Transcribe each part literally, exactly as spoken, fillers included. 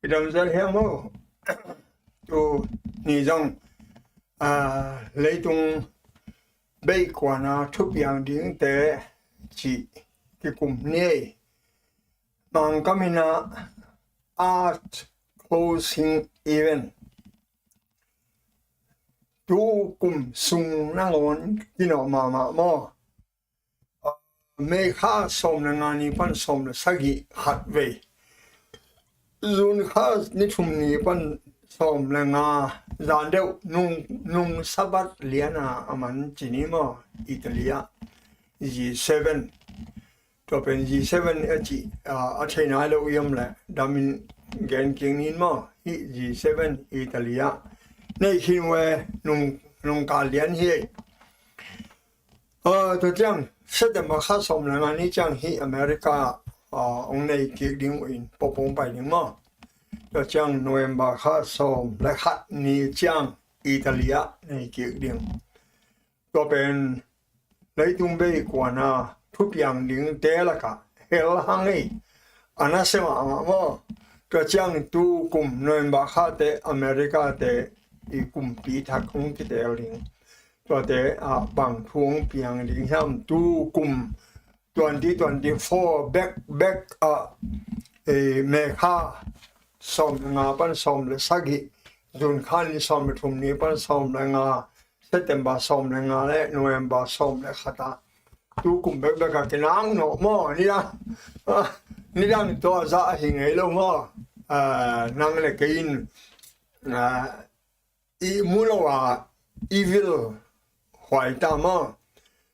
Kidam zel hiam maw? Tu ni zong, ah, leitung beikuana thupiang dingte cih kikum ni ei. Mangkam in ah art closing event. Tu kum sung nangawn kinawh mahmah maw? May kha sawm le nga ni pan sawm le sagih khat vei. June kha ni thum ni pan sawm le nga, zan deuh nung, nung Sabbath liana a man ci ni maw, Italy ah G seven. Tua pen G seven a cih, ah, a thei nai lo i om leh damin gen kik ni maw, hih G seven Italy ah nei khin ve nung, nung kal lian hi. Ah, tua ciang September kha sawm le nga ni ciang hih America, ah, hong nei kik ding uh in, pawpawng pai ding maw. Tua ciang November kha sawm le khat ni ciang Italy ah nei kik ding. Tua pen leitung beikuana thupiang dingte lakah hel hang ei. A nasia mahmah maw? Tua ciang tu kum November khate America te i kumpi thak hong kitel ding. Tuate ah bang thu hong piang ding hiam? Tu kum twenty twenty-four bek, bek ah, eh, May kha sawm le nga pan sawm le sagih, June kha ni sawm le thum ni pan sawm le nga, September sawm le nga le November sawm le khat ah, tu kum bekbek ah kinang nawh maw, nidang, ah, nidang tua zah hi ngei lo maw? Ah, nang le kei in, ah, i mu lo a i vil huai ta maw?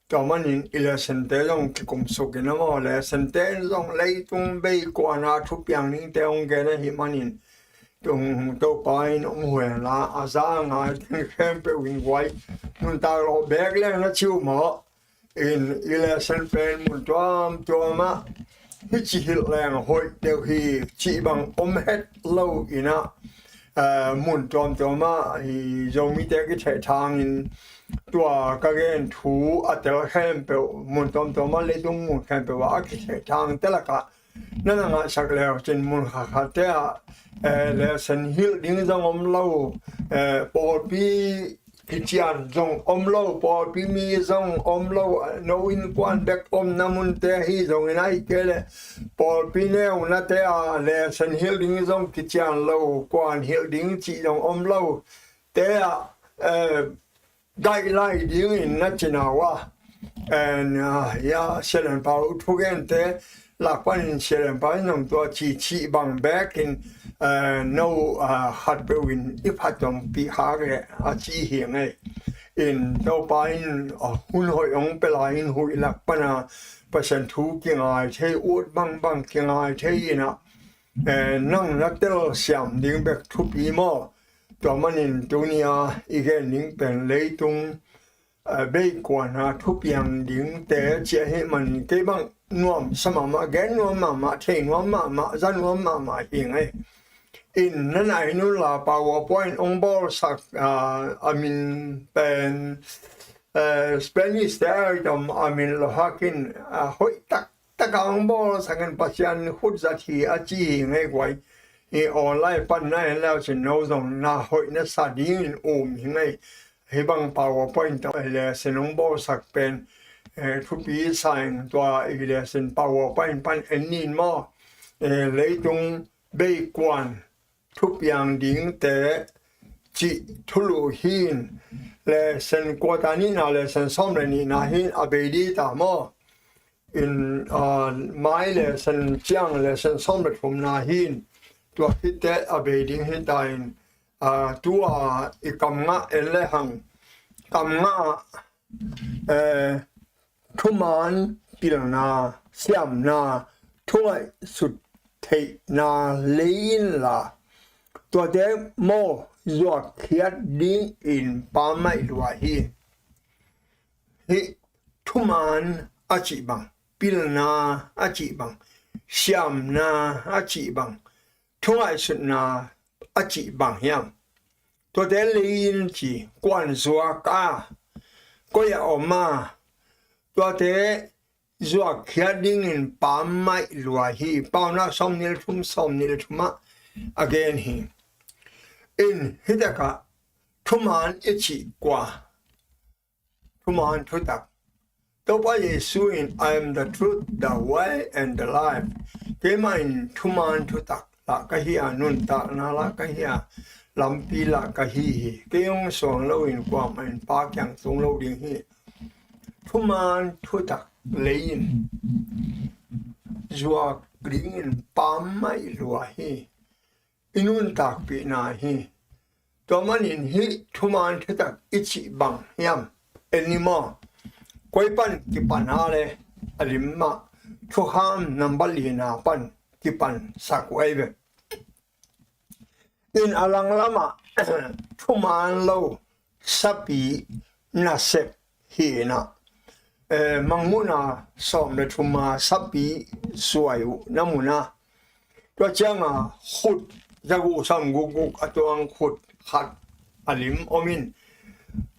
Tua manin i lesson te zong kikum suk in a maw, lesson te in zong leitung beikuana thupiang dingte hong gen ahih manin, tung Topa in hong huel a, a za a ngai teng khempeuh in guai nuntak lawh bek leng na ci uh maw? In i lesson pen mun tuamtuam ah hih ci hilh leng hoih deuh hi cih bang om het lo in ah, eh, mun tuamtuam ah i Zomite kithehthang in, tua ka gen thu a tel khempeuh, mun tuamtuam ah leitung mun khempeuh ah a kithehthang te lakah na na ngahsak leu cin, mun khatkhatte ah, eh, lesson hilh ding zong om lo, eh, pawlpi kician zong om lo, pawlpi mi zong om lo, no innkuan bek omna munte hi zongin, ahih kei leh pawlpi neunate ah lesson hilh ding zong kician lo, kuan hilh ding cih zong om lo te ah, eh, guideline dingin na ci na uh a. And, ah, ya, Sia Lian Pau thugente lak panin Sia Lian Pau in zong tua ci cih bang bekin, eh, no, ah, khatpeuh in i phattuampih khak leh a ci hi ngei. In Topa in, ah, hun hoih hong pia lai in huih lak pana Pasian thu kingai thei, ut bangbang kingai thei in ah, eh, nang na telsiam ding bek thupi maw? Tua manin tuni a i gen ding pen leitung, eh, beikuana thupiang dingte ci ahih manin kei bang nuamsa mahmah, gen nuam mahmah, thei nuam mahmah, za nuam mahmah hi ngei. In na nai nunla PowerPoint hong bawlsak, ah, a min pen, eh, Spanish te a i tom a min lo hakin, ah, hoih tak taka hong bawlsak in Pasian khut zat hi a ci hi ngei guai. I online pan na en leu cin no zong na hoih na sa dingin um hi ngei. Hih bang PowerPoint tawh lesson hong bawlsak pen, eh, thupi sa in tua i lesson PowerPoint pan en nin maw? Eh, leitung beikuan thupiang dingte cih thulu hin lesson quarter nihna, lesson sawm le nihna hin a bei dih ta maw? In, ah, mai lesson ciang lesson sawm le thumna hin tua khit teh a bei ding hi ta in, ah, tua i kam ngah en le hang, kam ngah, eh, thuman pilna, siamna, thungaihsut theihna lei inla, tuate maw zuakkhiat dingin pammaih lua hi. Hih thuman a cih bang, pilna a cih bang, siamna a cih bang, thungaihsutna a cih bang hiam? Tuate lei in ci, kuan zuak a, koi a om a, tuate zuakkhiat dingin pammaih lua hi. Paunak sawm nih le thum, sawm nih le thum ah a gen hi. In hih takah thuman i cih kua? Thuman thutak. Topa Jesu in, "I am the truth, the way and the life." Keimah in thuman thutak lah ka hi a, nuntakna lah ka hi a, lampi lah ka hi hi. Kei hong suang loin kuamah in Pa kiang tung lo ding hi. Thuman thutak lei in zuak dingin pammaih lua hi. I nuntakpihna hi. Tua manin hih thuman thutak i cih bang hiam? En ni maw? Koi pan kipan a le a lim mah, thukham nambat lina pan kipan sak uh ahi ve. In a langlamah thuman lo sapi nasep hi na, eh, Mangmuhna sawm le thum a sapi suai uh na mu na. Tua cianga khut zagu sam gukguk a tuang khut khat a lim om in,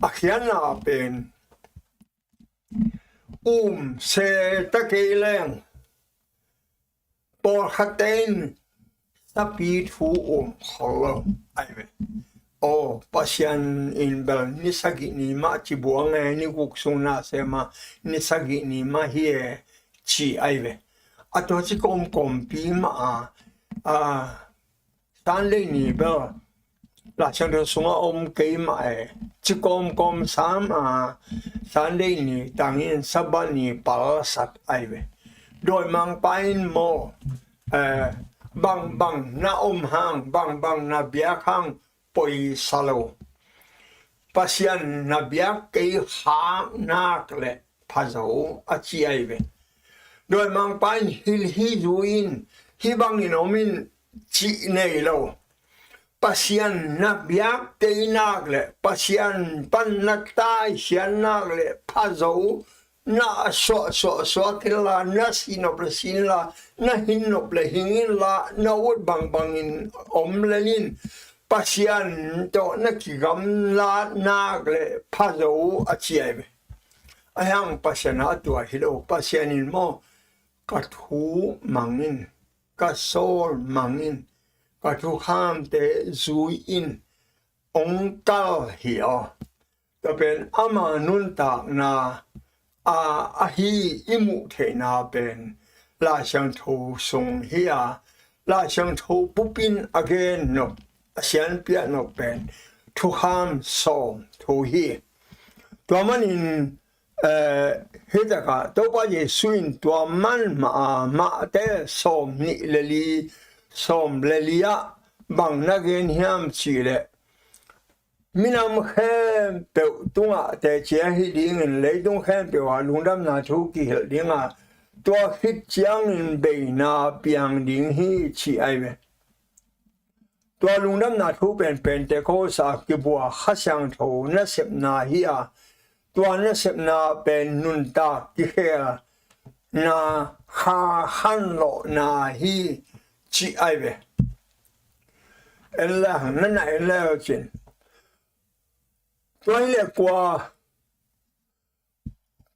a khiatna pen um se ta kei leng pawlkhatte in sapi thu um khol lo ahi ve. Aw, Pasian in bel ni sagih ni mah ci buang e, ni guk sung na sem a ni sagih ni mah hi e, ci ahi ve. A tua ci kawmkawmpi mah a, a, Sunday ni bel Lai Siangtho sungah om kei mah e, ci kawmkawm sam a, Sunday ni tangin Sabbath ni palsak ahi ve. Dawimangpa in maw, eh, bangbang na om hang, bangbang na biak hang poisa lo. Pasian na biak kei hang nak le phazo a ci ahi ve. Dawimangpa in hih hi zu in, hih bangin om in cih nei lo. Pasian na biak kei nak le Pasian pan na taisian nak le phazo na suah suah suak inla, na si nop le si inla, na hing nop le hing inla, na ut bangbangin om le in Pasian tawh na kigamlat nak le phazo a ci ahi ve. Ahi hang Pasian a tua hi lo. Pasian in maw, ka thu mang in, ka sawl mang in, ka thukhamte zui in, hong kal hi aw. Tua pen ama nuntakna a, ahi i muh theihna pen Lai Siangtho sung hi a, Lai Siangtho bupin a gen nop, a sianpiak nop pen thukham sawm thu hi. Tua manin, eh, hih takah Topa Jesu in tua man mah a, Mate sawm nih le li, sawm le li ah bang na gen hiam cih leh, minam khempeuh tungah teci ahi dingin leitung khempeuh ah lungdamna thu kihilh ding a, tua khit ciangin beina piang ding hi, ci ahi ve. Tua lungdamna thu pen Pentecost a kibua Kha Siangtho nasepna hi a, tua nasepna pen nuntak kikhelna, kha khanlawhna hi, ci ahi ve. En le hang, na na en le cin. Tua hi le kua,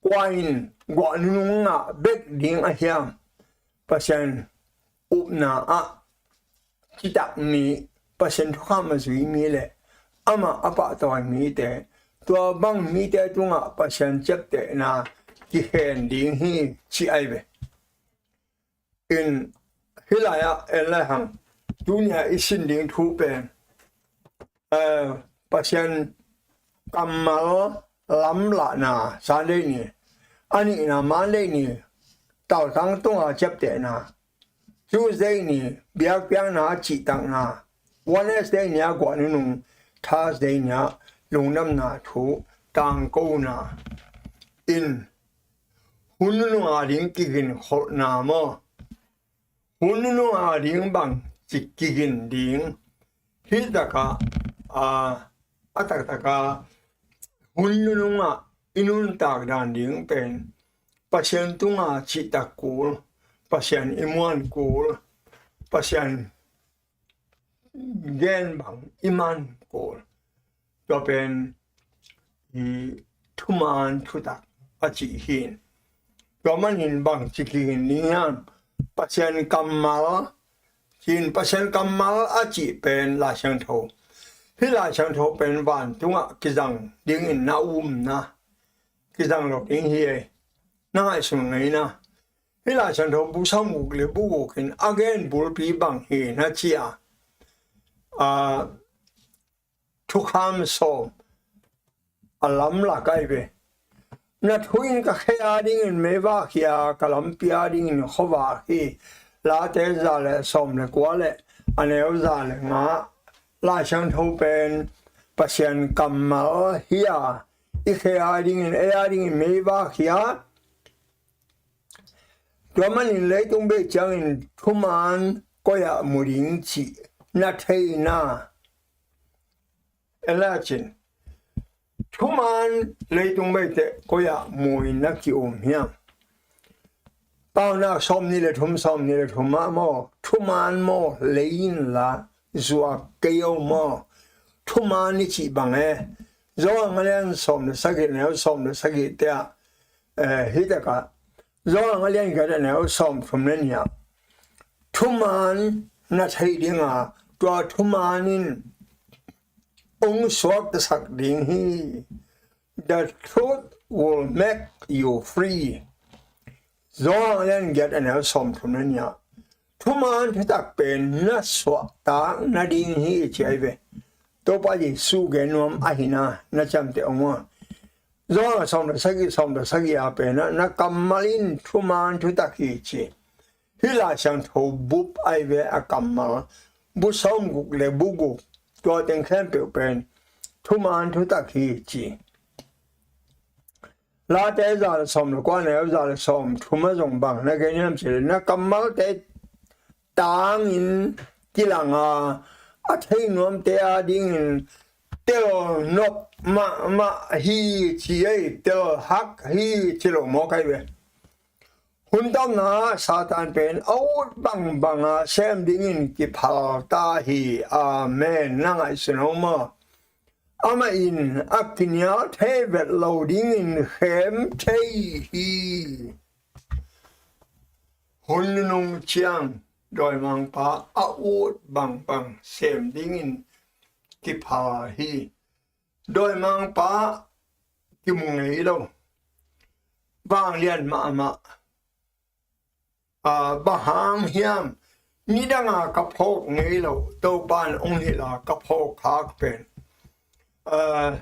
kua in guah nunung ngah bek ding a hiam? Pasian upna ah citak mi, Pasian thukham a zui mi le amah a pahtawi mite, tua bang mite tungah Pasian ciaptehna kikhen ding hi, ci ahi ve. In hih lai-ah en lai hang, tuni-a i sin ding thu pen, eh, Pasian kammal lamlahna Sunday ni, a nihna Monday ni, taltang tunga ciaptehna, Tuesday ni biakpiakna cihtakna, Wednesday ni-a guah nunung, Thursday ni-a lungdamna thu tangkona in hun nunung a ding kigin kholhna maw? Hun nunung a ding bang ci kigin ding? Hih takah, a, a taktakah hun nunungah i nuntak dan ding pen Pasian tungah cihtak kul, Pasian i muan kul, Pasian gen bang i man kul. Tua pen i thuman thutak a cih hi. Tua manin bang ci kigin ding hiam? Pasian kammal Ci-in Pasian kammal a cih pen Lai Siangtho. Hih Lai Siangtho pen vantungah kizang dingin na um na, kizang lo ding hi ei. Na ngaihsun ngei na. Hih Lai Siangtho bu sawmguk le bu guk in a gen bulpi bang hi na ci a, a, thukham sawm a lamlak ahi ve. Na thu in ka khe a dingin meivak hi a, ka lampi a dingin khuavak hi. Late za le sawm le kua le a neu za le nga. Lai Siangtho pen Pasian kammal hi a, i khe a dingin, ei a dingin meivak hi a. Tua manin leitung bei ciangin thuman koi-ah mu ding cih na theihna. En la cin. Thuman leitung beite koi-ah mu-in na ki-um hiam? Paunak sawmnih le thum, sawmnih le thum ah maw, thuman maw lei inla zuak kei o maw? Thuman i cih bang e. Johan a lian sawm le sagih, neu sawm le sagih te ah, eh, hi takah Johan a lian giat a neu sawm thum le nih ah thuman na theih ding a, tua thuman in ong suaktasak ding hi. The truth will make you free. Johan a lian giat a neu sawm thum le nih ah thuman thutak pen na suahtak nading hi ci ahi ve. Topa Jesu gen nuam ahihna na ciamteh ung a. Johan sawm le sagih, sawm le sagih a pen ah, na kammal in thuman thutak hi ci. Hih Lai Siangtho bup ahi ve, a kammal. Bu sawmguk le bu guk, tua teng khempeuh pen thuman thutak hi ci. Late za le sawm le kua, neu za le sawm thum ah zong bang na gen hiam cih leh, na kammalte tangin kilang a, a thei nuamte a dingin tel nop mahmah hi ci ei, tel hak hi ci lo maw kai ve. Hun tamna Satan pen a ut bangbang a sem dingin kiphal ta hi. Amen. Na ngaihsun o maw? Amah in a kinial thei vet lo dingin khem thei hi. Hun nunung ciang dawimangpa a ut bangbang sem dingin kiphal hi. Dawimangpa kimu ngei lo. Vanglian mahmah. A, bang hang hiam, nidanga ka phawk ngei lo, Topa in ong hilh a ka phawk khak pen. A,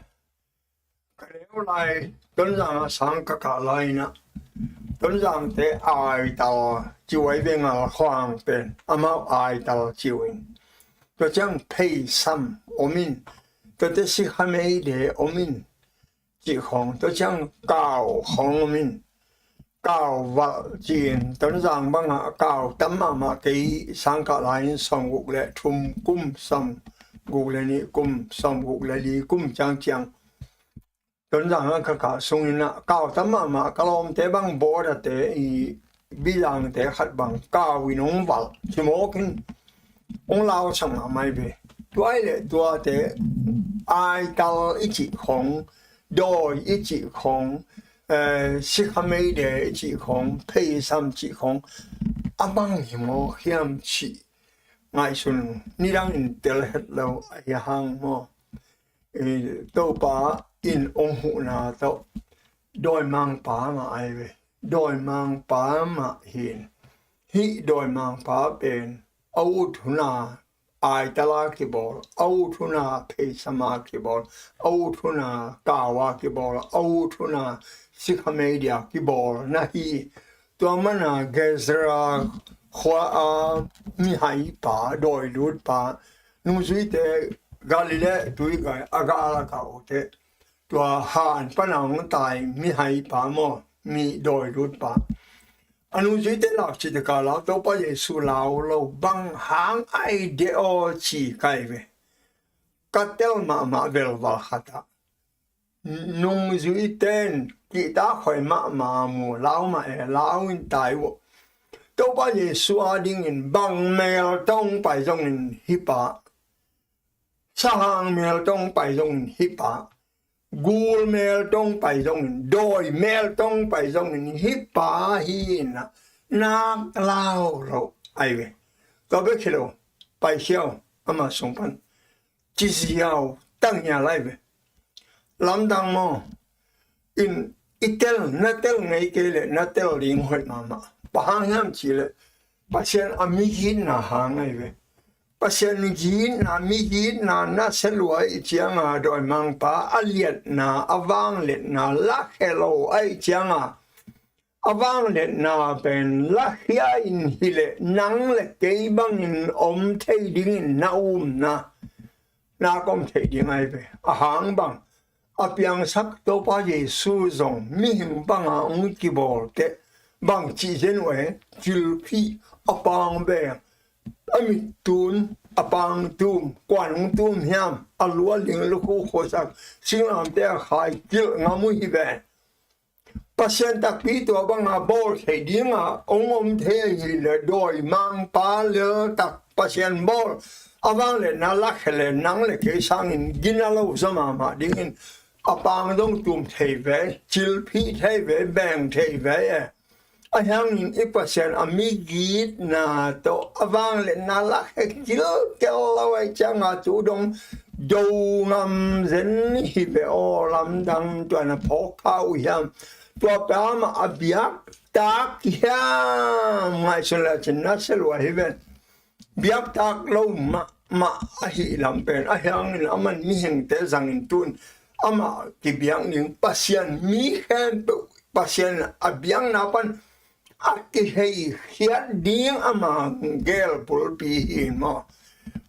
ka neu lai, Tonzang a sang ka kah lai-in ah, Tonzangte aital ci uh ahi ve, Ngalkhuang pen amau aital ci uh in. Tua ciang pheisam om in, tuate sikha meide om in, cih khawng, tua ciang kau khawng om in, kau valh ci-in, Tonzang bangah kau tam mahmah kei, sang kah lai-in sawmguk le thum kum, sawmguk le nih kum, sawmguk le li kum ciang ciang. Tonzang ah ka kah sungin ah kau tam mahmah, ka lawmte bang bawdate i bizangte khat bang kau in ong valh, cimawk in ong lausak mahmah hi ve. Tua hi leh tuate aital i cih khawng, dawi i cih khawng, eh, sikha meide i cih khawng, pheisam cih khawng a bang hi mawk hiam cih ngaihsun, nidangin tel het lo ahi hang maw? Eh, Topa in ong huhna tawh dawimangpa mah ahi ve. Dawimangpa mah hi in. Hih dawimangpa pen a ut hun a aital a kibawl, a ut hun a pheisam a kibawl, a ut hun a kau a kibawl, a ut hun a sikha meide a kibawl na hi. Tua mana Gerasa khua a mihaipa, dawilutpa, nungzuite Galilee tuigai a gal a kah uh teh, tua han pana hong tai mihaipa maw, mi dawilutpa, a nungzuite lau cih teh ka lau, Topa Jesu lau lo, bang hang ai de aw ci kai ve. Ka tel mahmah velval khat ah nungzuite in kihtak khoi mahmah mu, lau mah e, lau in tai uh. Topa Jesu a dingin bang mel tawh pai zongin hih pa, sahang mel tawh pai zongin hih pa, gul mel tawh pai zongin, dawi mel tawh pai zongin hih pa hi in ah, nak lau lo ahi ve. Tua bek hi lo, paikhia un ama sung pan, ci ziau tang hi a lai ve. Lamdang maw? In i tel, na tel ngei kei leh na tel ding hoih mahmah. Bang hang hiam cih leh Pasian a migitna hang ahi ve. Pasian gitna, migitna na sia lua ahih cianga dawimangpa a liatna, a vangliatna lakhia lo ahih cianga, a vangliatna pen lakhia in hileh nang le kei bangin om thei dingin na umna, na om thei ding ahi ve. A hang bang, a piangsak Topa Jesu zong mihing banga hong kibawl teh bang cih zen uh e, cilphih, a pang beng, a mit tun, a pang tum, kuan hong tum hiam, a lu a ling lukhu khuasak, singlamteh a khai kilh ngam uh hi ve. Pasian takpi tua banga bawl thei dinga hong om thei ahih leh dawimangpa leltak Pasian bawl, a vangliatna lakhia leh nang le kei sangin gina lo zaw mahmah dingin a pang zong tum thei ve, cilphih thei ve, beng thei ve e. Ahi hangin i Pasian a migitna tawh a vangliatna lakhia kilkel lo ahih cianga tu dong do ngam zen hi ve aw. Lamdang, tua na phawk kha uh hiam? Tua pen amah a biaktak hiam? Ngaihsun lecin na sia lua hi ve. Biaktak lo mahmah ahih lam pen, ahi hangin aman mihingte zangin tun amah kibiak ding, Pasian mi khempeuh Pasian a biakna pan a kiheikhiat ding ama gel bulpi hi maw?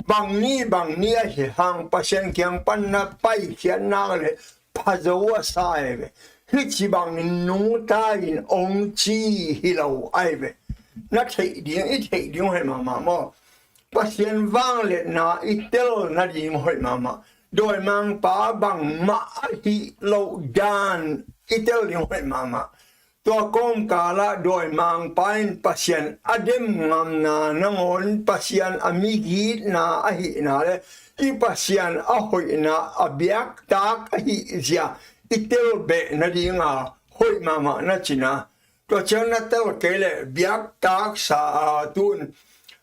Bang ni bang ni ahi hang Pasian kiang pan na paikhiat nak leh pha zo a sa ahi ve. Hih ci bangin nungta in ong ci hi lo ahi ve. Na theih ding, i theih ding hoih mahmah maw? Pasian vangliatna i tel nading hoih mahmah. Dawimangpa bangmah ahi loh dan i tel ding hoih mahmah. Tua kawmkalah dawimangpa in Pasian a dem ngamna nangawn Pasian a migitna ahihna le i Pasian a hoihna a biaktak ahih zia i tel beh nadinga hoih mahmah na cina. Tua ciang na tel kei leh biaktak sa a tun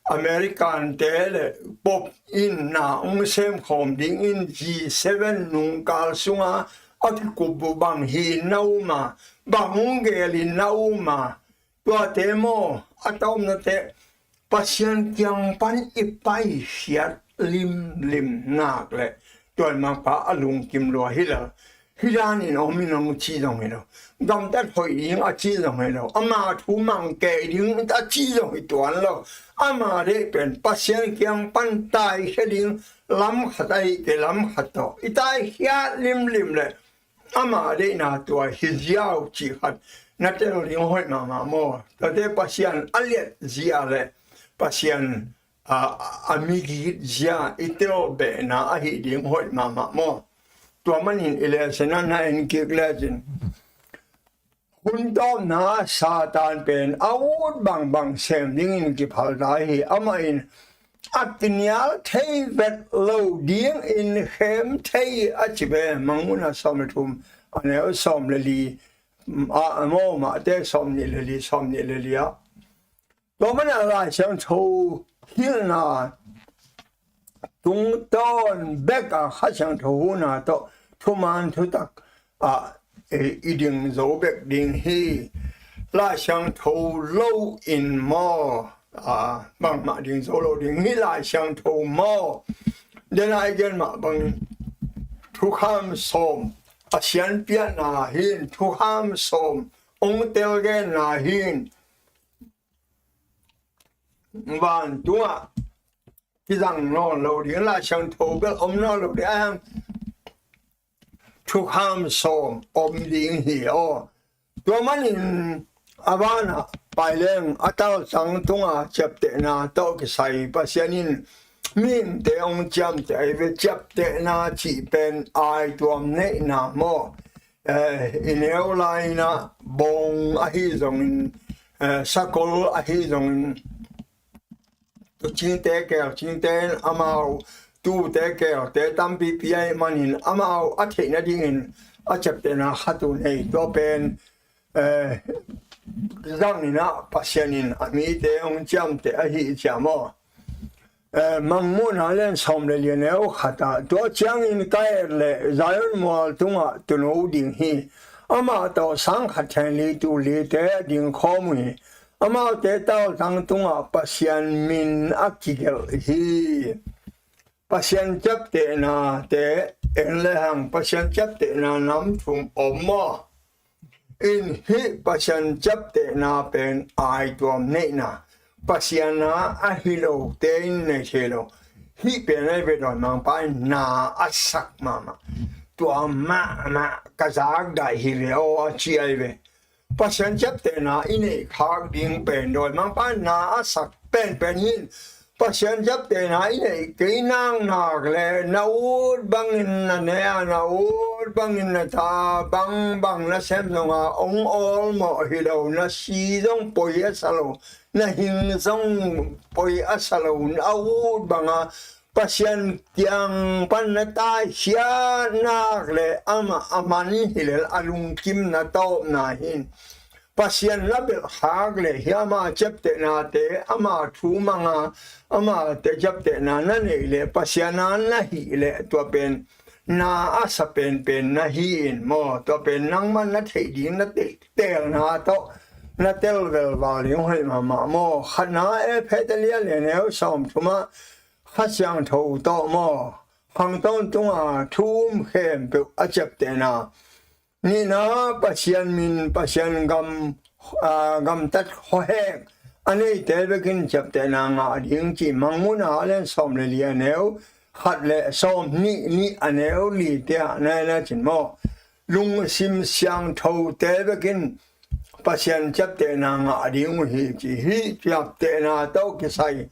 American te le Pope in na hong semkhawm dingin G seven nungkal sunga a kikup uh bang hi na um a, bang hong gel in na um a, tuate maw a taumnate Pasian kiang pan i paikhiat limlim nak leh dawimangpa a lungkim lua hi lo. Hih danin om in hong ci zong hi lo. Gamtat hoih ding a ci zong hi lo. Ama thu mang kei ding a ci zong hi tuan lo. Ama deih pen Pasian kiang pan taikhia ding lam khat ahi kei lam khat tawh i taikhia limlim leh ama deihna tua hi ziau cih khat na tel ding hoih mahmah maw? Tuate Pasian a liat zia le Pasian a, a migit zia i tel behna ahi ding hoih mahmah maw? Tua manin i lesson a na en kik lecin hun tawpna Satan pen a ut bangbang sem dingin kiphal ta hi. Amah in a kinial thei vet lo dingin khem thei a ci ve. Mangmuhna sawm le thum, a neu sawm le li, a mawh mahte sawm nih le li, sawm nih le li ah. Tua mana Lai Siangtho hilhna tungtawn beka Kha Siangtho huhna tawh thuman thutak ah i, i ding zo bek ding hi. Lai Siangtho lo in maw, a, bangmah ding zo lo ding hi. Lai Siangtho maw, dena i gen mah bangin thukham sawm a sianpiahna hin, thukham sawm ong telgenna hin, vantungah kizang nawn lo ding, Lai Siangtho bel om nawn lo ding, a hang thukham sawm om ding hi aw. Tua manin a vanah paileng a talcang tunga ciaptehna tawh kisai Pasian in mihingte hong ciamteh ahi ve. Ciaptehna cih pen aituam neihna maw? Eh, i neu laina bawng ahi zongin, eh, sakol ahi zongin, tucingte kelcingte in amau tute kelte tampipi ahi manin amau a theih nadingin a ciaptehna khat uh nei. Tua pen, eh, zangin ah Pasian in a mite hong ciamteh ahi ciam aw. Eh, Mangmuhna lian sawm le li a neu khat ah, tua ciangin ka et leh Zion mual tungah tuuno ding hi. Amah tawh sang khat theng li tul lite a ding khawm uh hi. Amaute taltang tungah Pasian min a kigelh hi. Pasian ciaptehnate en lehang, Pasian ciaptehna nam thum om maw? In hih Pasian ciaptehna pen aituam neihna, Pasian a ahi lote in nei thei lo. Hih pen ahi ve, dawimangpa in na a sak mahmah. Tua mahmah ka zakdaih hi ve aw, a ci ahi ve. Pasian ciaptehna i neih khak ding pen dawimangpa in na a sak penpen hi. Pasian ciaptehna i neih kei naknak le na ut bangin na ne a, na ut bangin na ta, bangbang na sem zong a hong awlmawh hi lo, na si zong poi a sa lo, na hing zong poi a sa lo, na ut bang a Pasian kiang pan na taikhia nak le amah a man hi lel a lungkim na tawpna hi. Pasian na belh khak le hih ama ciaptehnate, ama thu mang a, amate ciaptehna na neih le Pasian a na hih le tua pen na a sa penpen na hi in maw? Tua pen nangman na theih ding na teelna tawh na tel velval ding hoih mahmah maw? Khatna Efesa lian li a neu sawm thum ah Kha Siangtho tawh maw, khang tawntung a thu um khempeuh a ciaptehna. Nihna, Pasian min, Pasian gam, aa, gamtat khuahek a neite bekin ciaptehna ngah ding ci Mangmuhna lian sawm le li a neu khat le sawm nih, nih a neu lite ah na en a cin maw? Lungsim siangthote bekin Pasian ciaptehna ngah ding uh hi ci. Hih ciaptehna tawh kisai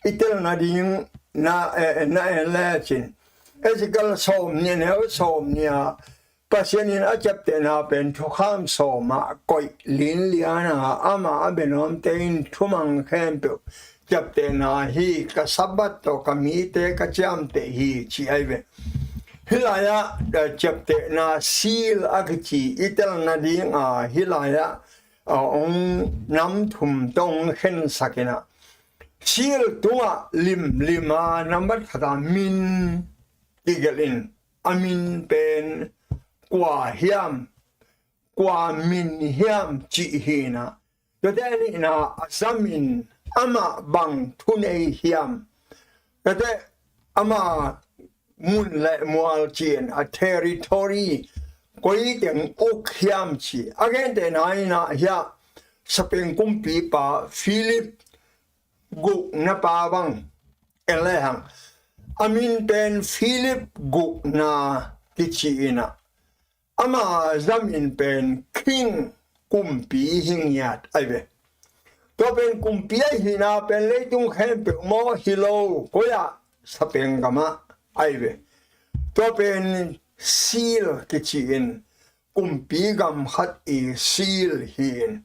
i tel nading na, eh, na en le cin. Ezekiel sawm nih a neu sawm nih ah Pasian in a ciaptehna pen thukham sawm ah koih linlian a, amah a bia nuamte in thumang khempeuh ciaptehna hi, ka Sabbath tawh ka mite ka ciamteh hi ci ahi ve. Hih lai-ah, eh, ciaptehna seal a kici i tel nading a, hih lai-ah, ah, hong nam thum tawh hong khensak in ah, seal tungah limlim a nambat khat a min kigelh in, a min pen kua hiam, kua min hiam cih hi in ah, tuate nihna a zamin amah bang thunei hiam, tuate ama mun le mual cih in a territory koi teng uk hiam ci. A gentehna in ah hih ah Spain kumpipa Philip gukna pa bang en lehang, a min pen Philip gukna kici in ah, ama zamin pen king, kumpi hi ngiat ahi ve. Tua pen kumpi ahihna pen leitung khempeuh maw? Hi lo, koi ah? Spain gamah ahi ve. Tua pen seal kici in, kumpi gam khat i seal hi in.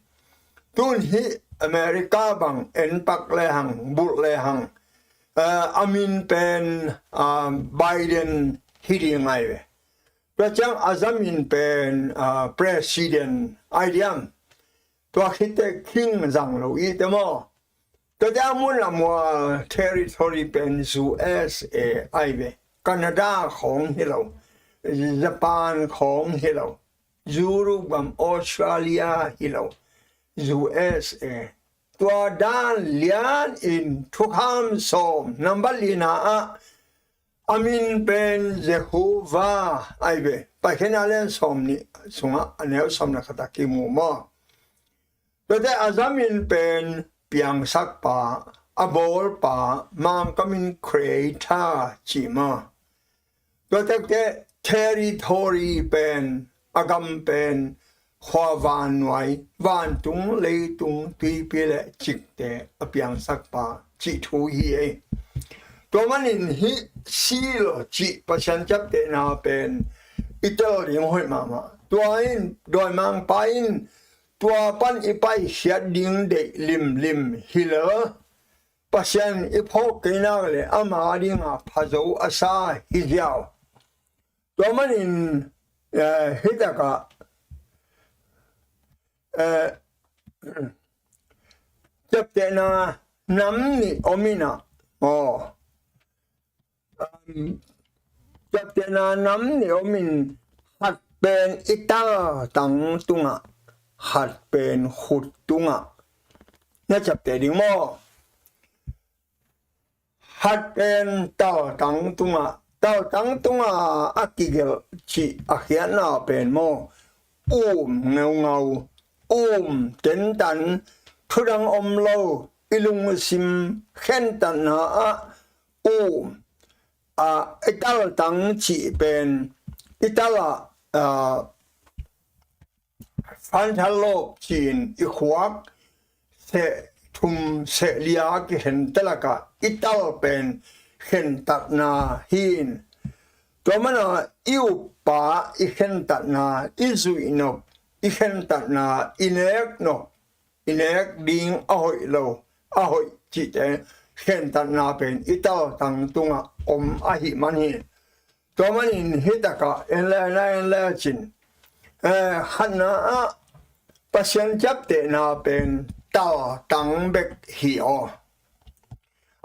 Tun hih America bang en pak lehang, bulh lehang, eh, a min pen, ah, Biden hi ding ahi ve. Tua ciang a zamin pen, ah, president ahi diam. Tua khit teh king zang lo i te maw? Tuate a mun a mual territory pen U S A ahi ve. Canada khawng hi lo, Japan khawng hi lo, Europe gam, Australia hi lo, U S A. Tua dan lian in thukham sawm nambat lina ah a min pen Jehovah ahi ve. Paikhiatna lian sawm nih sungah a neu sawm le khat ah kimu maw? Tuate a zamin pen piangsakpa, a bawlpa, Mangkam in creator ci maw? Tua tak teh territory pen, a gam pen khua vannuai, vantung, leitung, tuipi le cikte a piangsakpa cih thu hi ei. Tua manin hih seal cih Pasian ciaptehna pen i tel ding hoih mahmah. Tua in dawimangpa in tua pan i paikhiat ding deih limlim hi lel, Pasian i phawk kei nak le ama dinga phazo a sa hi ziau. Tua manin, eh, hih takah, eh, ciaptehna nam nih om in ah, aw, Ciaptehna nam nih om in, khat pen i taltang tungah, khat pen khut tungah. Na ciapteh ding maw? Khat pen taltang tungah, taltang tungah a kigelh cih a khiatna pen maw, um ngeungau, um tentan, thudang om lo, i lungsim khentatna ah um, a, i taltang cih pen i tal ah, a, frontal lobe ci-in i khuak seh thum seh li a kikhentat lakah i tal pen khentatna hi in. Tua mana i uppa i khentatna, i zuihnop i khentatna, i neknop, i nek ding a hoih lo, a hoih cihte khentatna pen i taltang tungah om ahih man hi. Tua manin hitakah en le na en le cin, eh, khatna ah Pasian ciaptehna pen taltang bek hi aw.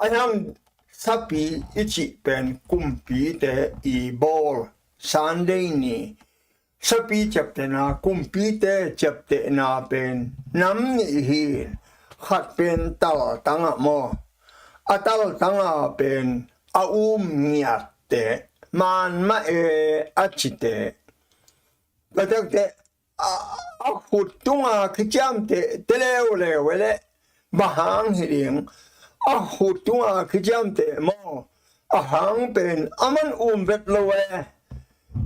A hiang sapi i cih pen kumpite i bawl Sunday ni sapi ciaptehna, kumpite ciaptehna pen nam nih hi. Khat pen taltang ah maw, a taltang ah pen a um ngiatte, man mah e a cite. Tua takte a, a khut tunga kiciamteh te leuleu e leh bang hang hi ding? A khut tunga kiciamteh maw, a hang pen a man um vet lo e.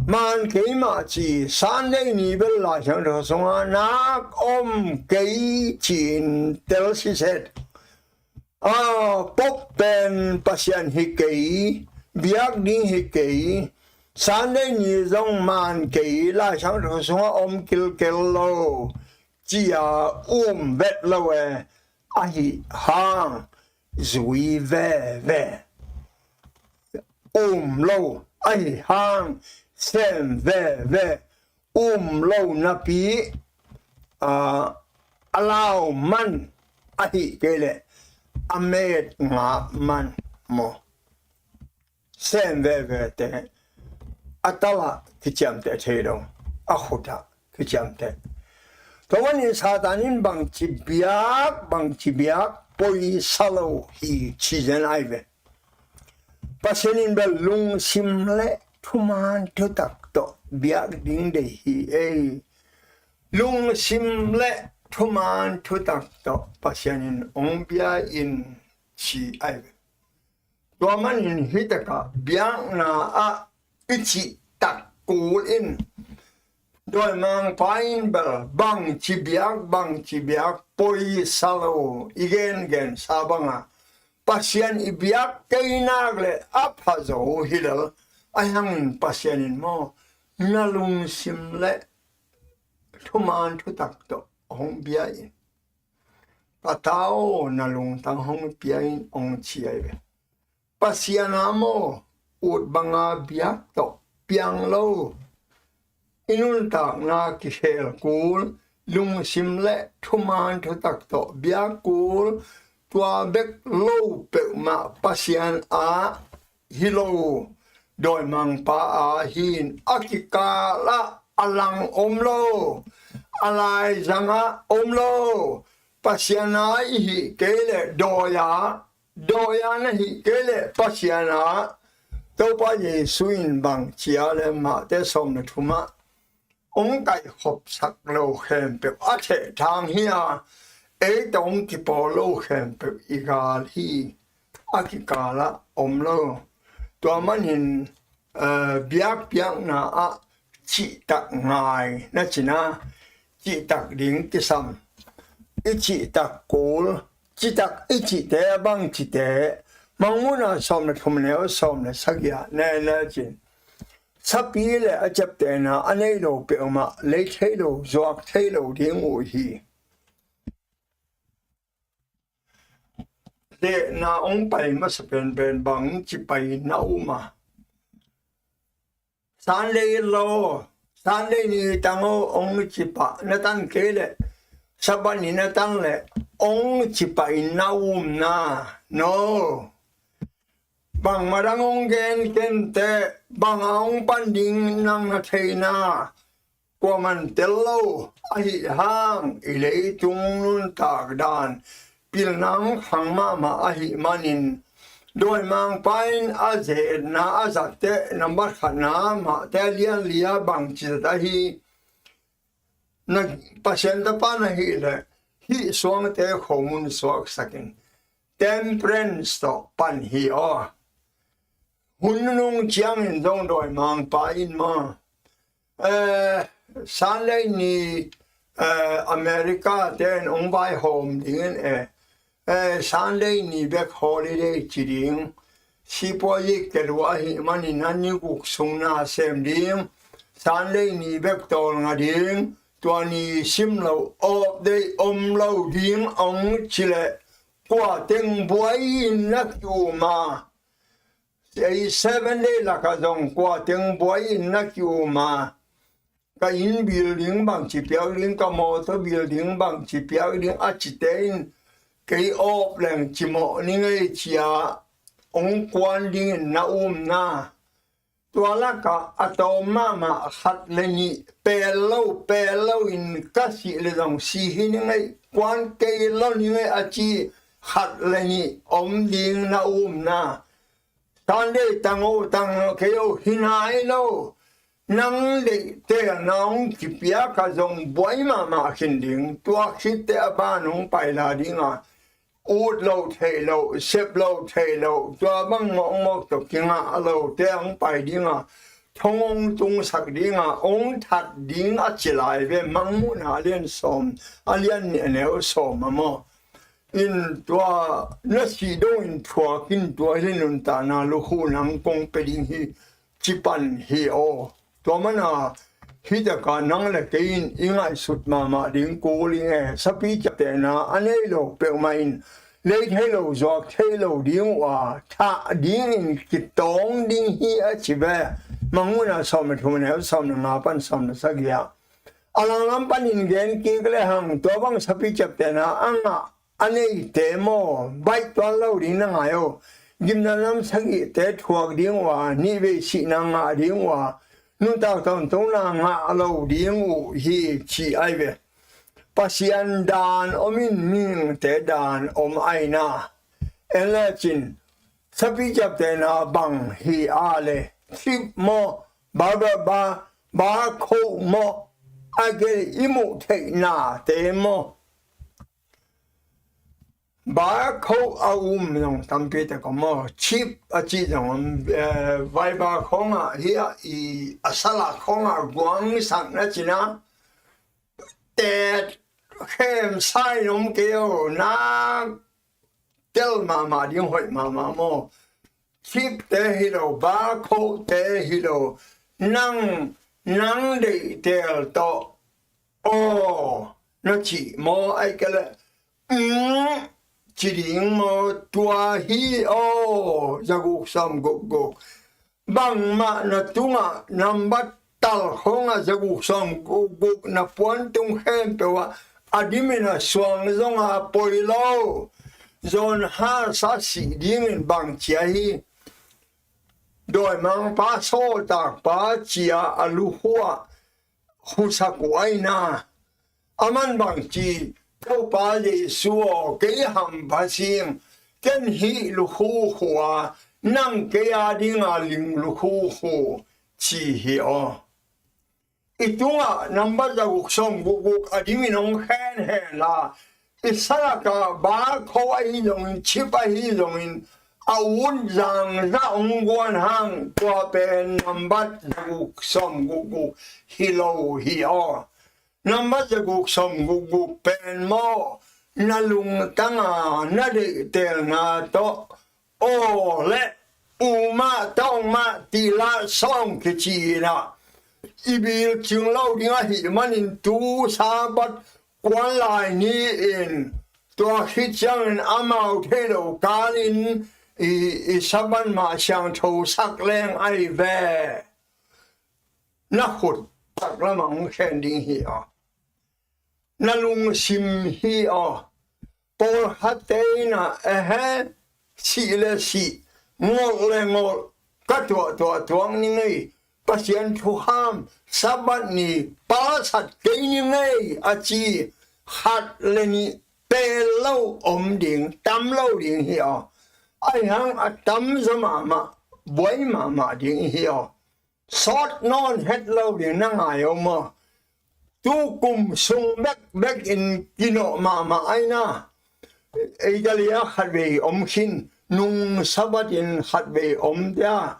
Man kei mah ci, Sunday ni bel Lai Siangtho sunga nak om kei ci-in tel siset. A, Pope pen Pasian hi kei, biak ding hi kei, Sunday ni zong man kei, Lai Siangtho sungah om kilkel lo, ci-a um vet lo e, ahi hang zui veve. Um lo, ahi hang sem veve. Um lo napi, a, a lau man, ahi kei leh a met ngap man maw, sem vevete a talah kiciamteh thei lo, a khutah kiciamteh. Tua manin Satan in bangci biak, bangci biak poisa lo hi ci zen ai ve. Pasian in bel lungsim le thuman thutak tawh biak ding deih hi ei. Lungsim le thuman thutak tawh Pasian in ong bia in ci ai ve. Tua manin hitakah biakna ah i cihtak kul in, dawimangpa in bel bangci biak, bangci biak poisa lo i gengensa banga Pasian i biak kei nak le a phazo hi lel. Ahi hangin Pasian in maw, na lungsim le thuman thutak tawh hong bia in, ka ta aw, na lungtang hong pia in, hong ci ai ve. Pasian a maw, ut banga biak tawh piang lo, i nuntakna kikhel kul, lungsim le thuman thutak tawh biak kul, tua bek lo peuhmah Pasian a hi lo, dawimangpa a hi in, a kikal ah a lang om lo, a laizang ah om lo. Pasian a i hih kei leh dawi a, dawi a na hih kei leh Pasian a, Topa Jesu in bang ci a leh Mate sawm le thum ah, ong kaihkhopsak lo khempeuh a thehthang hi a, ei tawh ong kipawl lo khempeuh i gal hi. A kikal ah om lo. Tua manin, eh, biakpiakna ah cihtak ngai na cina, cihtak ding kisam. I cihtak kul, cihtak i cihte bang cite, Mangmuhna sawm le thum neu sawm le sagih ah ne ne cin, sapi le a ciaptehna a nei lo peuhmah lei thei lo, zuak thei lo ding uh hi. Lehna ong pai masa penpen bang ci pai na um a, Sunday law, Sunday ni tang aw ong ci pah na tan kei leh, Sabbath ni na tan leh ong ci pah in na um na. No. Bangmah dang hong gen kenteh, bang a hong pan ding nang na theihna kuaman tel lo ahih hang, i leitung nuntak dan pilna hong khang mahmah ahih manin, dawimangpa in a ze-etna a zatteh, nambat khatna Mate a lian li-a bangci zat ahi, na Pasian tapa na hih leh hih suangte khomun suaksak in, temperance tawh pan hi aw. Hun nunung ciangin zong dawimangpa in maw, eh, Sunday ni, eh, America te in hong vaihawm dingin, eh, eh, Sunday ni bek holiday ci ding. Sipuayi kelua ahih manin a ni guk sung na sem ding. Sunday ni bek tawlnga ding. Tua ni sim lo, off day om lo ding hong ci leh, kua teng buai in na ki-um a? Ei Seven Day lakah zong kua teng buai in na ki-um a? Ka inn building bangci piak ding, ka mawtaw building bangci piak ding a cite in, kei off leng cimawh ni ngei ci-a hong kuan dingin na umna. Tua lakah a tawm mahmah khat le nih, pel lo, pel lo in ka sih le zong si hi ni ngei, kuan kei lo ni ngei a ci khat le nih om ding na umna. Sunday tang o, tang lo kei o, hi nai lo. Nang deihtelna hong kipiak a zong buai mahmah khin ding. Tua khitteh a ban hong paila ding a, ut lo theih lo, sep lo theih lo, tua bang mawkmawk tawh kingah lote hong pai ding a, thong hong tungsak ding a, hong that ding a ci lai ve. Mangmuhna a lian sawm, a lian nih a neu sawm a maw. In tua na sih dongin thuak in, tua hi nuntakna lukhu nang kong pia ding hi, ci pan hi aw. Tua mana hih takah nang le kei in i ngaihsut mahmah ding kul ing e. Sapi ciaptehna a nei lo peuhmah in lei thei lo, zuak thei lo ding uh a, thah dingin kitawng ding hi a ci ve. Mangmuhna sawm le thum a neu sawm le nga pan sawm le sagih ah, a langlam panin gen kik lehang, tua bang sapi ciaptehna a ngah a neite maw, baih tuan lo ding na ngai o. Gimna lam sagihte thuak ding uh a, nihvei sihna ngah ding uh a, nuntak tawntungna ngah lo ding uh hi, ci ai ve. Pasian dan om in mihingte dan om aina. En lecin, sapi ciaptehna bang hi a le, chip maw, ba, ba, ba, ba kho maw, a gel i muh theihnate maw. Ba kho a um zong tampi tak om maw, chip a ci zong om, eh, vai ba khong ah hi a, i a sala khong ah guang sak na cina, te khem sai nom kei o, na tel mahmah ding hoih mahmah maw. Chip te hi lo, ba kho te hi lo, nang, nang deih tel tawh aw na cih maw, ai kei leh, mm, ci ding maw, tua hi aw, zaguk sawm gukguk. Bangmah na tungah nambat tal khongah zaguk sawm gukguk na puan tung khempeuh ah a dimin a suang zonga poi lo. Zawn hasa sih dingin bang cia hi. Dawimangpa sawltakpa cia a lukhu ah khusak uh aina. Aman bangci, Topa Jesu aw, kei hampha sing, ken hih lukhu khu a, nang kei a dinga ling lukhu khu, ci hi aw. I tungah nambat zaguk sawm gukguk a dingin hong khen hen la, i salaka ba kho ahi zongin, chip ahi zongin, a ut zangzah hong guan hang, tua pen nambat zaguk sawm gukguk hi lo hi aw. Nambat zaguk sawm gukguk pen maw, na lungtanga na deihtelna tawh aw le umah tawngmah tila sawng kici inah i bilcing lo ding ahih manin tu Sabbath kuan lai ni-in tua khit ciangin amau thei lo kalin i, i Sabbath mah siangtho sak leng ahi ve. Na khut taklamah hong khen ding hi aw. Na lungsim hi aw. Pawlkhatte inah ehe, sih le sih, ngolh le ngolh ka tuahtuah tuak ni ngei, Pasian thukham Sabbath ni palsat kei ni ngei a ci khat le nih pel lo om ding, tam lo ding hi aw. Ahi hang a tamzaw mahmah buai mahmah ding hi aw. Sawt nawn het lo ding na ngai aw maw? Tu kum sung bekbek in kinawh mahmah aina. Italy ah khatvei om khin, nung Sabbath in khatvei om tia.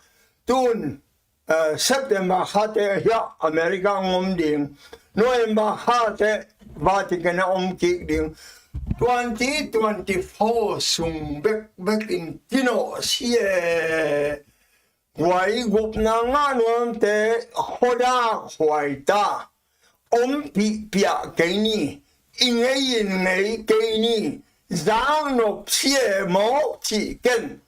Tun eh, September khate hiah America ngom ding, November khate Vatican a om kik ding. Twenty twenty-four sung bekbek in kinawh si e. Huai gupna ngah nuamte hodak huai ta. Ompih piah kei ni, i ngei in ngei kei ni, zaknop si e maw cih ken.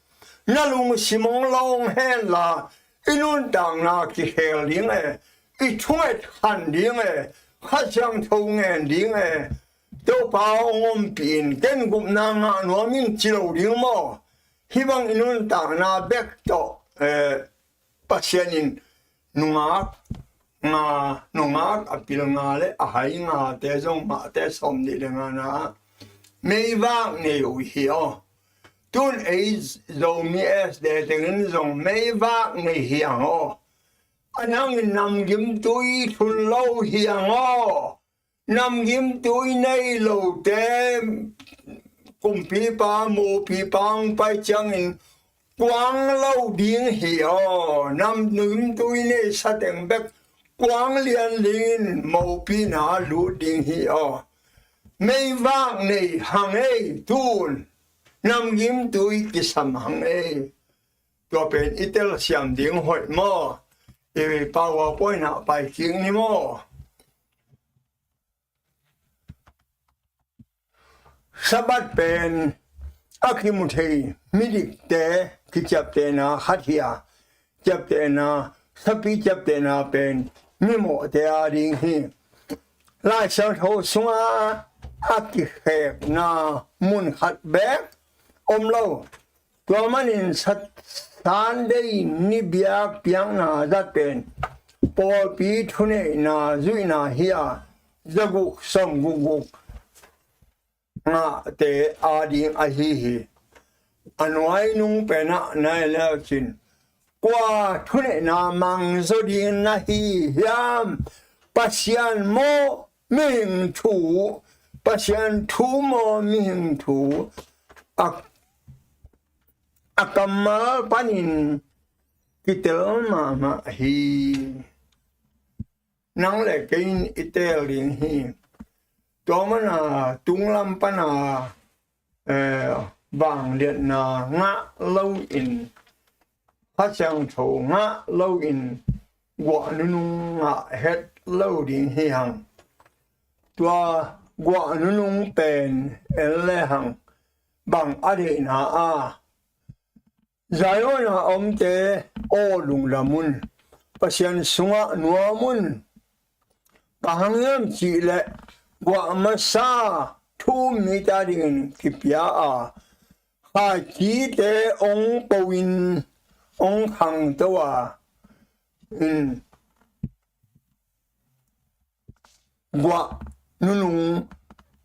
Na lungsim hong lawng henla, i nuntakna kikhel ding e, i thunget khan ding e, Kha Siangtho ngen ding e, Topa hong ompih in, ken gupna ngah nuam in ci lo ding maw? Hih bang i nuntakna bek tawh, eh, Pasian in nungak nga, nungak a pil nga le a hai ngate zong mahte sawmnih le ngana ah meivak nei uh hi aw. Tun ei Zomi S D tengin zong meivak nei hi ang aw. A nangin namgimtui thun lo hi ang aw. Namgimtui nei lote kumpipa mopipa hong pai ciangin kuang lo ding hi aw. Namgimtui nei sateng bek kuang lian dingin mopina lut ding hi aw. Meivak nei hang ei tun. Namgimtui kisam hang ei. Tua pen i telsiam ding hoih maw? I PowerPoint ah pai kik ni maw? Sabbath pen a kimu thei midikte kiciaptehna khat hi a, ciaptehna, sapi ciaptehna pen mimawhte a ding hi. Lai Siangtho sungah a kikhekna mun khat bek om lo. Tua manin Sunday ni biak piakna zat pen pawlpi thuneihna zuihna hi a, zaguk sawmguk guk ngahte a ding ahi hi. A nuai nung penah nai leucin kua thuneihna mang zaw ding na hi hiam? Pasian maw mihing thu? Pasian thu maw mihing thu? A, a kammal panin kitel mahmah hi. Nang le kei in i teel ding hi. Tua mana tunglam pana eh, vangliatna ngah loin, Kha Siangtho ngah loin, guah nunung ngah het lo ding hi hang. Tua guah nunung pen en le hang bang a deihna a, Zion a omte aw lungdam un, Pasian sungah nuam un. Bang hang hiam cihleh guah masa thu-um mite adingin kipia a, khaicite hong po-in hong khangto a, in guah nunung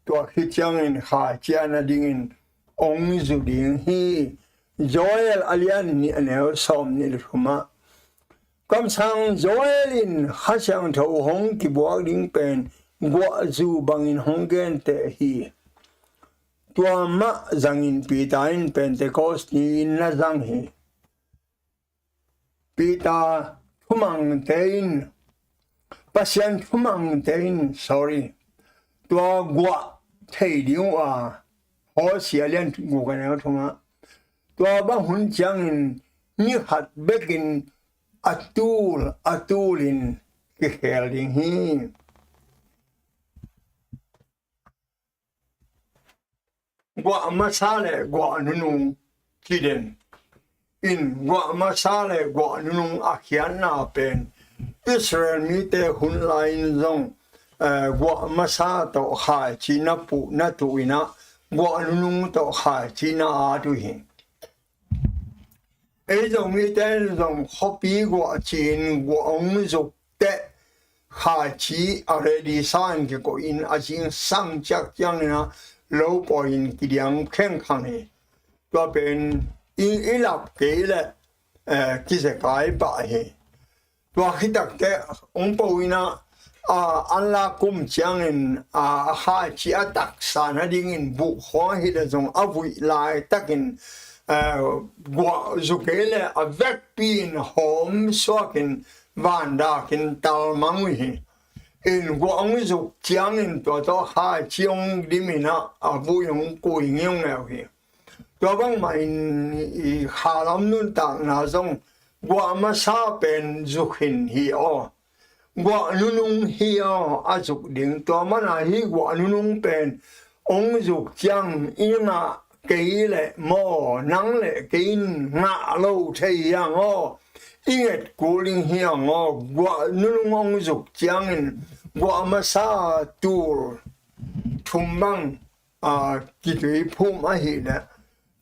tua khit ciangin khaici a na dingin hong zu ding hi. Joel a lian nih a neu sawmnih le thumah Kamsang Joel in Kha Siangtho hong kibuak ding pen guahzu bangin hong genteh hi. Tua mah zangin Peter in Pentecost ni-in na zang hi. Peter thumangte in, Pasian thumangte in, sorry, tua guah thei ding uh a, Hosea lian guk a neu thumah, tua bang hun ciangin ni khat bekin a tul a tulin kikhel ding hi. Guah masa le guah nunung kiden in, guah masa le guah nunung a khiatna pen Israel mite hun lai-in zong, eh, guah masa tawh khaici na puh na tuh in ah, guah nunung tawh khaici na at uh hi. Ei Zomite in zong khuapi guah ci-in guah hong zuk teh, khaici a ready sa in kikoih in a zingsang ciakciang in ah lo pawi in kidiang khengkhang hi. Tua pen i, i lap kei leh, eh, kizekai pah hi. Tua khit takteh hong po in ah, a, an lak kum ciangin, a, a khaici a taksa nadingin buh khawng ahih leh zong a vuih laitakin, eh, guah zu kei leh a vekpi in hawm suakin vandakin talmang uh hi. In guah hong zuk ciangin tua tawh khaici hong dim in ah a vuih hong kui ngiungeu hi. Tua bangmah in i khalam nuntakna zong guah masa pen zu khin hi aw. Guah nunung hi aw a zuk ding. Tua mana hih guah nunung pen hong zuk ciang i ngah kei leh maw, nang leh kei in ngah lo thei hi hang aw. I nget kul ding hi hang aw. Guah nunung hong zuk ciangin guah masa tul thum bang, a, kituiphum ahih leh,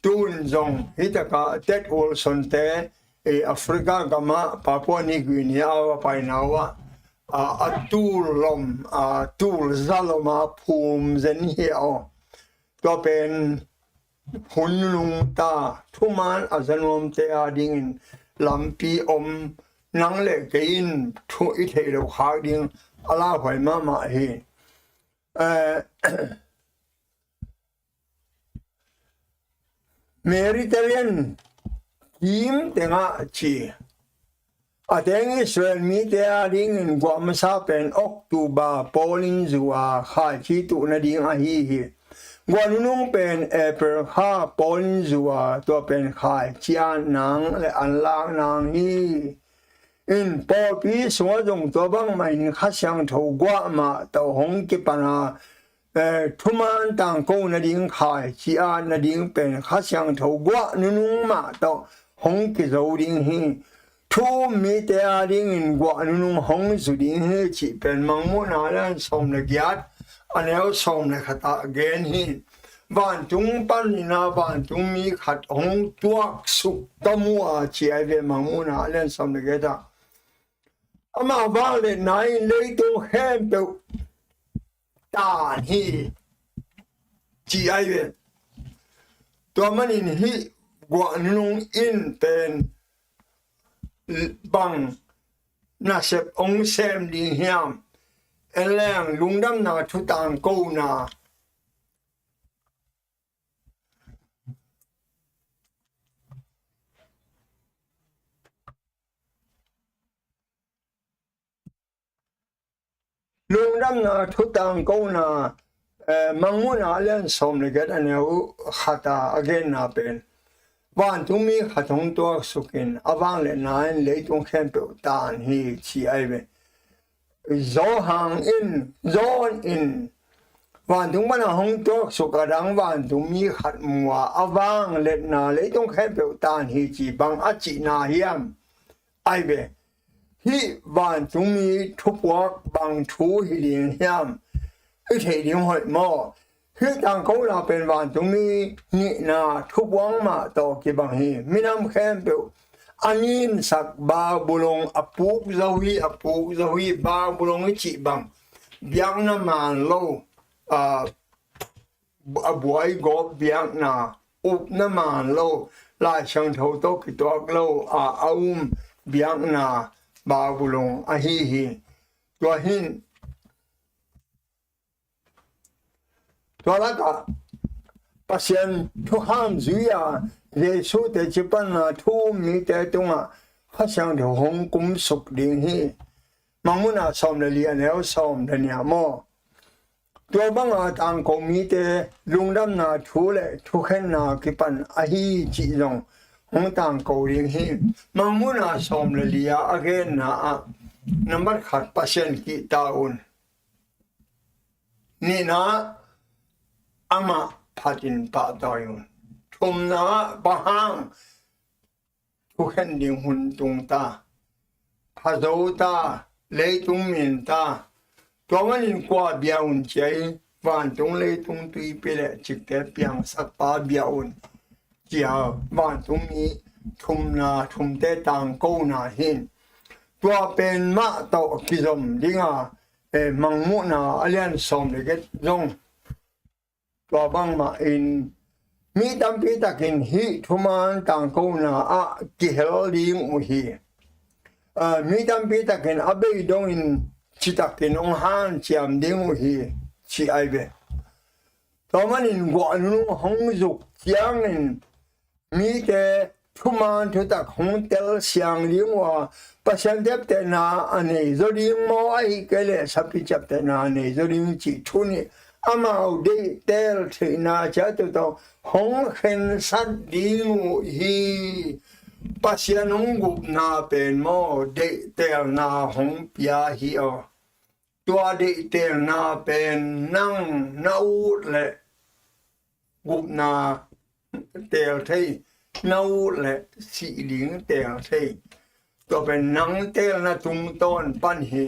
tun zong hi takah Ted Wilson te, eh, Africa gamah Papua New Guinea a va paina uh ah, a, a tul lom, a, tul za lom a phum zen hi aw. Tua pen hun nunung ta, thuman a za nuamte a dingin lampi om, nang leh kei in thu i theih loh khak ding a lauhuai mahmah hi. Eh, Mediterranean kim tengah ci. A teng Israel mite a dingin guah masa pen October pawlin zu a khaici tuh nading ahi hi. Guah nunung pen April kha pawlin zu a, tua pen khaici a nang leh an lak nang hi. In pawlpi sungah zong tua bangmah in Kha Siangtho guah mah tawh hong kipan a, eh, thuman tangko nading khaici a nading pen Kha Siangtho guah nunung mah tawh hong kizo ding hi. Thu-um mite a dingin guah nunung hong zu ding hi cih pen Mangmuhna a lian sawm leh giat, a neu sawm leh khat ah gen hi. Vantung panin ah vantungmi khat hong tuaksuk ka mu a, ci ahi ve, Mangmuhna a lian sawm leh giat ah. Ama vangliatna in leitung khempeuh tan hi, ci ahi ve. Tua manin hih guah nunung in pen bang nasep hong sem ding hiam? En leng, lungdamna thu tangkona, lungdamna thu tangkona, eh, Mangmuhna a lian sawm leh giat, a neu khat a a genna pen, vantungmi khat hong tuaksuk in a vangliatna in leitung khempeuh tan hi, ci ahi ve. Johan in, John in vantung pana hong tuaksuk a dang vantungmi khat mu a, a vangliatna leitung khempeuh tan hi, ci bang a cihna hiam? Ahi ve. Hih vantungmi thupuak bang thu hi ding hiam? I theih ding hoih maw? Hih tangkona pen vantungmi nihna thupuak mah tawh kibang hi. Minam khempeuh a ninsak, Babylon a puk zo hi, a puk zo hi, Babylon i cih bang, biakna man lo, a, a buai gawp biakna, upna man lo, Lai Siangtho tawh kituak lo a, a um biakna Babylon ahi hi. Tua hin, tua lakah Pasian thukham zui a, Jesu teci pana thu-um mite tungah Kha Siangtho hong kumsuk ding hi. Mangmuhna sawm leh li, a neu sawm leh nih ah maw? Tua banga tangko mite lungdamna thu leh thukhenna kipan ahi cih zong hong tangko ding hi. Mangmuhna sawm leh li a a genna ah, nambat khat, Pasian kihta un. Nihna, amah phatin pahtawi un. Thumna, bang hang thukhen ding hun tung ta? Phazo ta, leitung min ta. Tua manin kua bia un, ci ahi? Vantung, leitung, tuipi leh cikte piangsakpa bia un, ci a, vantungmi thumna, thumte tangkona hi. Tua pen mah tawh kizom dinga, eh, Mangmuhna a lian sawm le get zong tua bangmah in, mi tampi takin hih thuman tangkona ah kihel ding uh hi. Ah, mi tampi takin a bei dongin citakin hong hanciam ding uh hi, ci ai ve. Tua manin guah nunung hong zuk ciangin mite thuman thutak hong telsiang ding uh a, Pasian ciaptehna a nei zaw ding maw, ahih kei leh sapi ciaptehna a nei zaw ding cih thu nih amau deihtel theihna ciat uh tawh hong khensat ding uh hi. Pasian hong gupna pen maw, deihtelna hong pia hi aw. Tua deihtelna pen nang na ut leh gupna teel thei, na ut leh sih ding teel thei. Tua pen nang teelna tungtawn pan hi.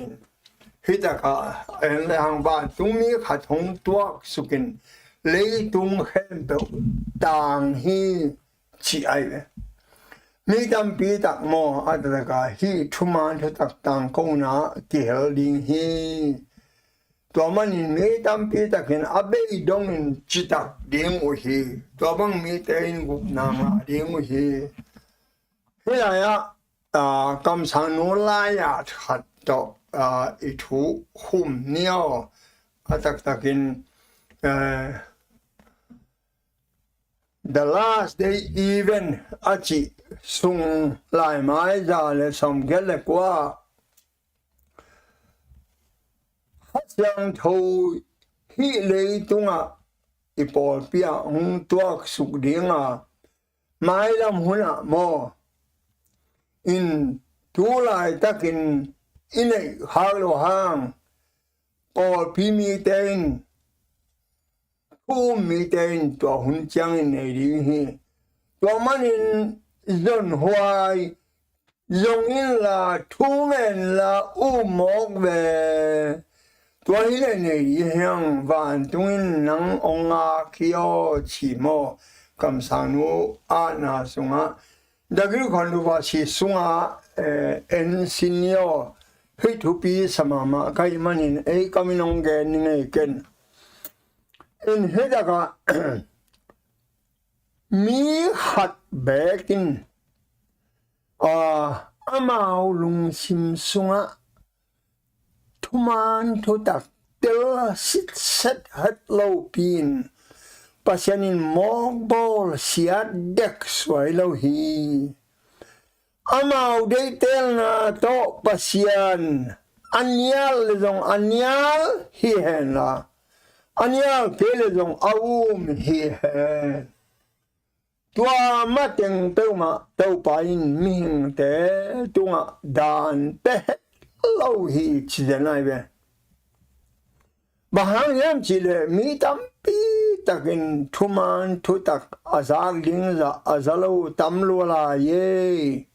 Hih takah en le hang vantungmi khat hong tuak sukin leitung khempeuh tang hi, ci ai ve. Mi tampi tak maw, a takah hih thuman thutak tangkona kihel ding hi. Tua manin mi tampi takin a bei dongin citak ding uh hi. Tua bang mite in gupna ngah ding uh hi. Hih lai-ah, ah, kamsangnu lai-ah khat tawh, ah, i thu khum ni aw. A taktakin, eh, The Last Day Event a cih sung laimai za le sawmgiat le kua, Kha Siangtho hih leitungah i pawlpi ah hong tuaksuk dinga, mailam hunah maw, in tu laitakin i neih khak loh hang, pawlpi mite in, thu um mite in tua hun ciangin nei ding hi. Tua manin zonhuai zong inla, thu ngen la, um mawk ve. Tua hi leh nei ding hi hang, vantung in nang hong ngak hi aw, ci maw. Kamsangnu atna sungah Dagir Khondupa si sungah, eh, en sin ni aw. Hih thupi sa mahmah ka hih manin ei kam in hong gen ning ei ken. In hih takah mi khat beek in, ah, amau lungsim sungah thuman thutak tel sitset het lopi-in Pasian in mawk bawl siat dek suai lo hi. Amau deihtelna tawh Pasian a nial le zong a nial hi henla, a nial kei le zong a um hi hen. Tua mateng peuhmah Topa in mihingte tungah daan pe het lo hi, ci zen ai ve. Bang hang hiam cih leh mi tampi takin thuman thutak a zak ding zah a za lo tam lua lai e.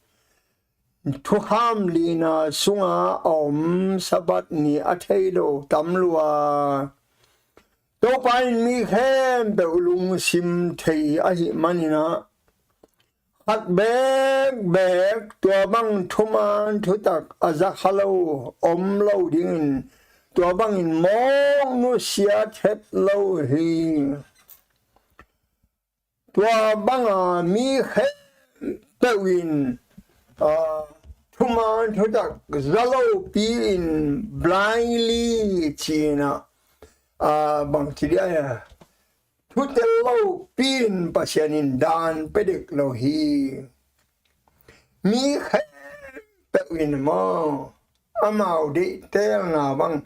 Thukham lina sunga a om Sabbath ni a thei lo tam lua. Topa in mi khempeuh lungsim thei ahih manin ah, khat bekbek tua bang thuman thutak a za kha lo, om lo dingin tua bangin mawk nusiat het lo hi. Tua banga mi khempeuh in, ah, thuman thutak za lopi in blindly ci-in ah, ah, bang ci dia, thu tel lopi in Pasian in daan pe dek lo hi. Mi khempeuh in maw, amau deihtelna bang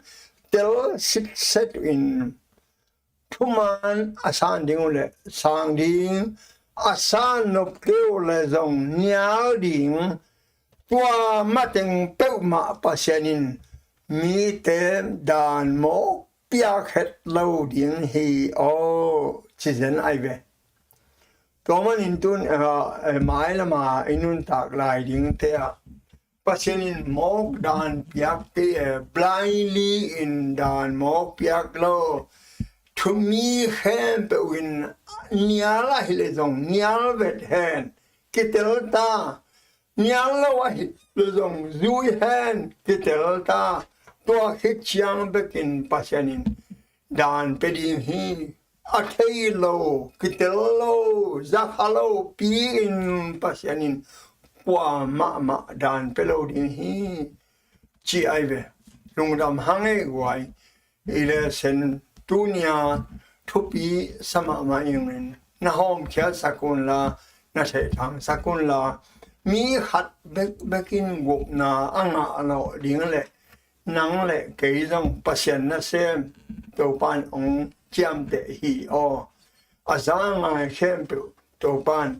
tel sitset in thuman a san ding uh leh sang ding, a san nop kei uh leh zong nial ding. Tua mateng peuhmah Pasian in mite daan mawk piak het lo ding hi aw, ci zen ai ve. Tua manin tun, eh, eh, mailama i nuntak lai dingte ah Pasian in mawk daan piak kei, eh, blindly in daan mawk piak lo. Thu mi khempeuh in nial ahi leh zong nial vet hen. kitel ta. Nial lo ahih leh zong zui hen, kitel ta. Tua khit ciang bekin Pasian in daan pia ding hi. A thei lo, kitel lo, zakha lo pi-in Pasian in kua mahmah daan pia lo ding hi, ci ai ve. Lungdam hang ei guai. I le sen tunia thupi sa mahmah ingin na hawmkhiat sak un la, na theihthang sak un la, mi khat bekbekin gupna a ngah lawh ding le nang le kei zong Pasian nasem Topan hong ciamteh hi aw. A za ngai khempeuh Topan